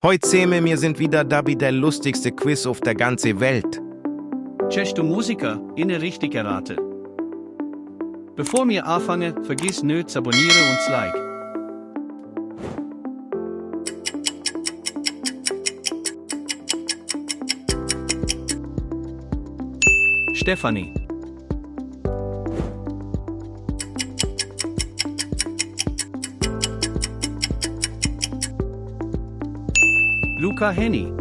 Heute Seme, wir sind wieder dabei der lustigste Quiz auf der ganzen Welt. Cześć du Musiker, inne richtig errate. Bevor wir anfangen, vergiss nicht zu abonnieren und zu like. Stefanie. Luca Henny.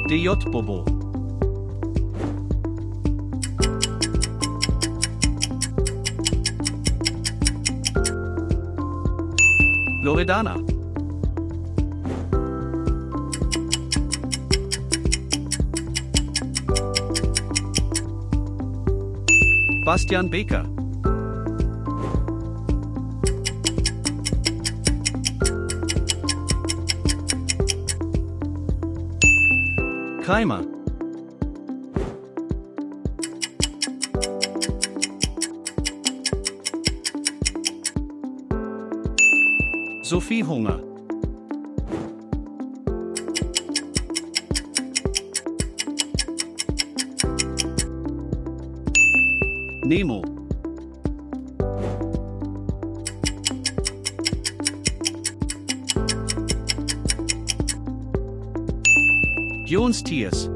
DJ Bobo. Loredana. Bastian Becker. Keimer. Sophie Hunger. Nemo. Jones Tiers.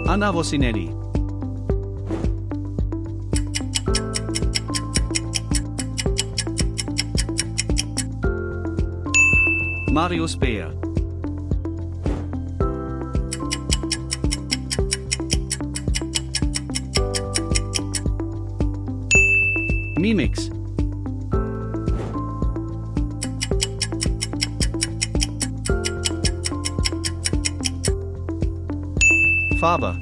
Anna Vosinelli. Marius Beer. Mimix. Faber.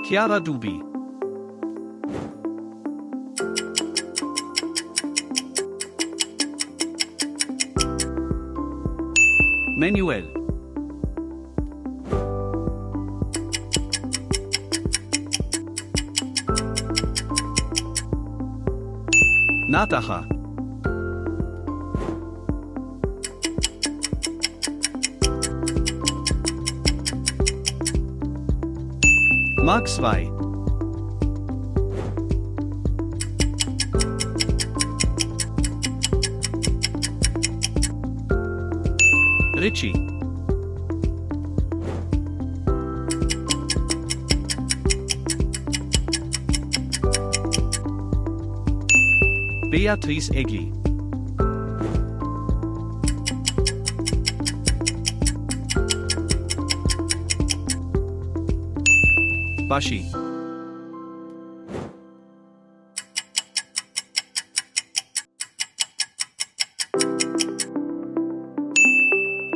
Chiara Dubi. Manuel. Natacha. Mark 2. Richie. Beatrice Egli. Bashi.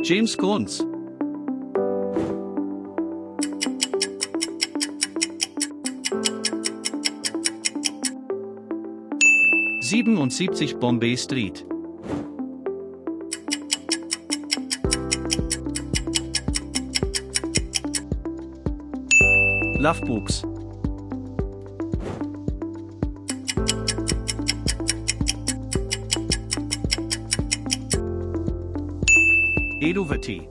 James Kunz. »77 Bombay Street«. Lovebooks. Eduvati.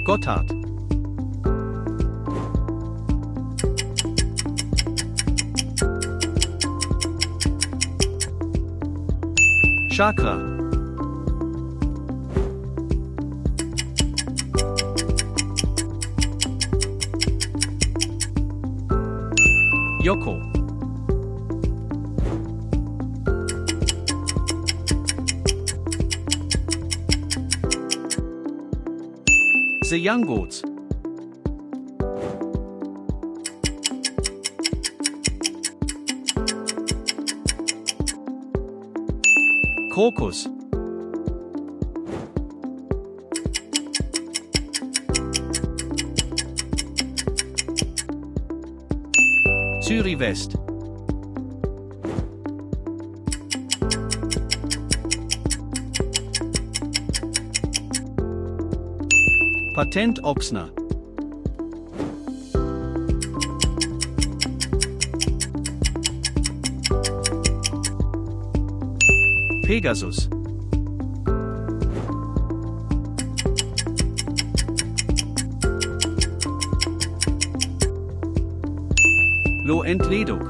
Gotthard. Chakra. Yoko. The Young Goats. Krokus. Zürich West. Patent Ochsner. Pegasus. Lo Entledung.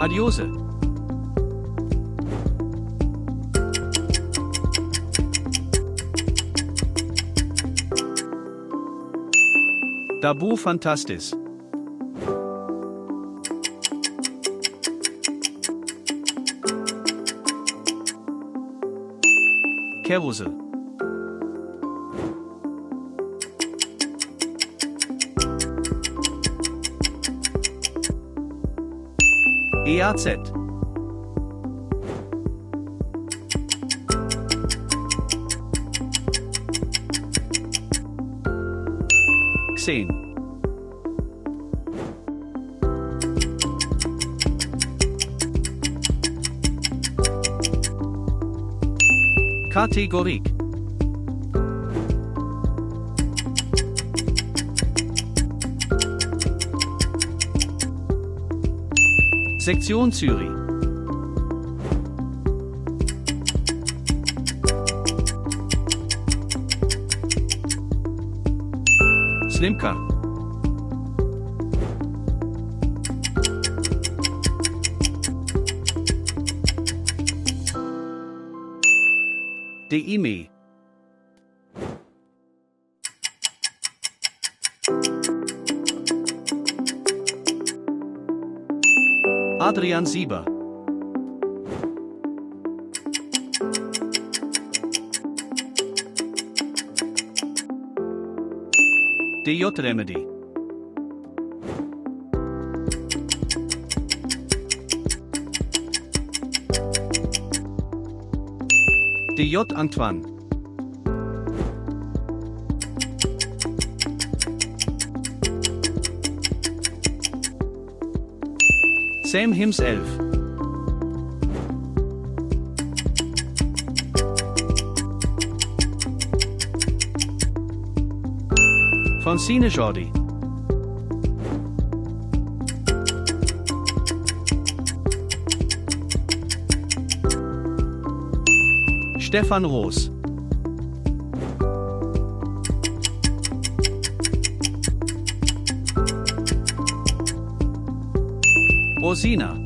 Adiose. Dabu Fantastis. Kerose. EAZ. Xen. Kategorik. Sektion Zürich. Slimka. DIME. Adrian Sieber. DJ Remedy. DJ Antoine. Sam himself. Francine Jordi. Stefan Roos. Rosina.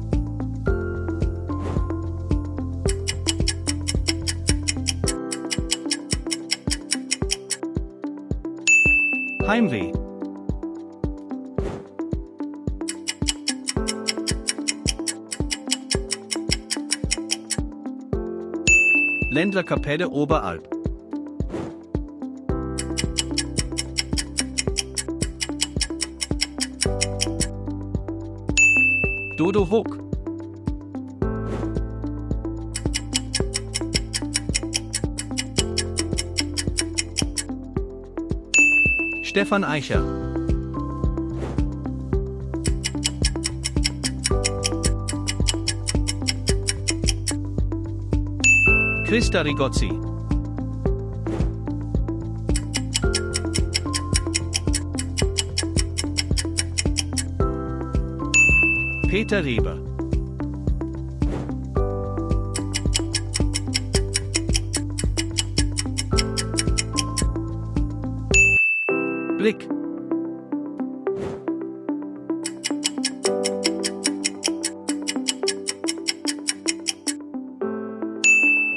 Heimweh. Ländlerkapelle Oberalp. Dodo Hook. Stefan Eicher. Christa Rigozzi. Peter Reber. Blick.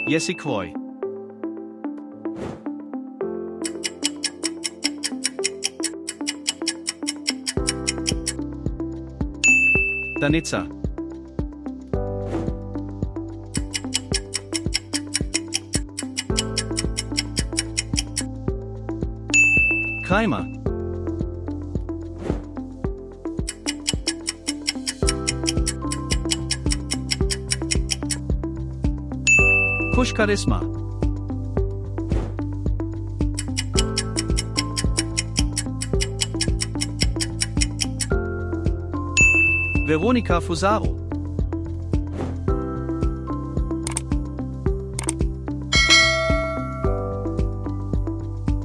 Jesse Croy. Danitza. Kreimer. Kusch Charisma. Veronica Fusaro.